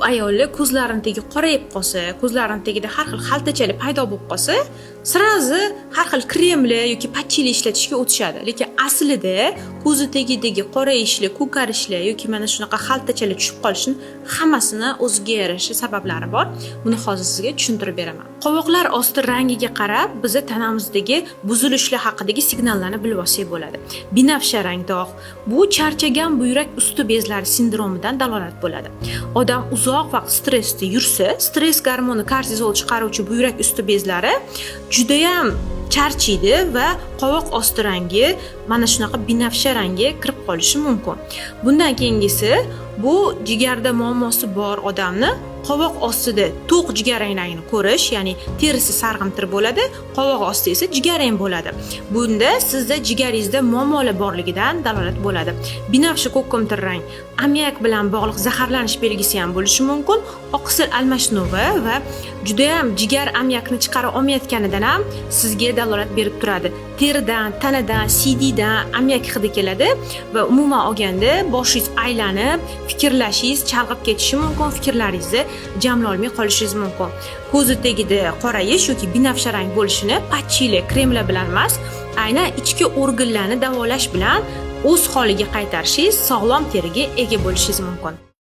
Ko'p ayollar ko'zlarini tagi qorayib qolsa, ko'zlarini tagida har xil xaltachalar paydo bo'lib qolsa, сразу har xil kremlar yoki patchilar ishlatishga o'tishadi. Lekin aslida ko'zi tagidagi qorayishlar, ko'karishlar yoki mana shunaqa xaltachalar tushib qolishini hammasini o'ziga yarasha sabablari bor. Buni hozir sizga tushuntirib beraman. Qovoqlar osti rangiga qarab biza tanamizdagi buzilishlar haqidagi signallarni bilib olsak bo'ladi. Binafsha rang dog' bu charchagan buyrak usti bezlari sindromidan dalolat bo'ladi. Odam uzoq vaqt stressda yursa, stress gormoni kortizol chiqaruvchi buyrak usti bezlari judayam charchiydi va qovoq osti rangi mana shunaqa binafsha rangga kirib qolishi mumkin. Bundan keyingisi, bu jigarda muammosi bor odamni qovoq ostida to'q jigarrang rangini ko'rish, ya'ni terisi sarg'imtir bo'ladi, qovoq osti esa jigarrang bo'ladi. Bunda sizda jigaringizda muammolar borligidan dalolat bo'ladi. Binafsha ko'kimtir rang ammiak bilan bog'liq zaharlanish belgisi ham bo'lishi mumkin. Oqsil almashinuvi va judayam jigar ammiakni chiqara olmayotganidan ham sizga dalolat berib turadi. Teridan, tanadan, siydidan ammiak hidi keladi va umuman olganda boshingiz aylanib, fikrlashingiz chalg'ib ketishi mumkin, fikrlaringizni jamlolmay qolishingiz mumkin. Ko'zi tagida qorayish yoki binafsha rang bo'lishini patchilar, kremlar bilan emas, aynan ichki organlarni davolash bilan o'z holiga qaytarishingiz, sog'lom teriga ega bo'lishingiz mumkin.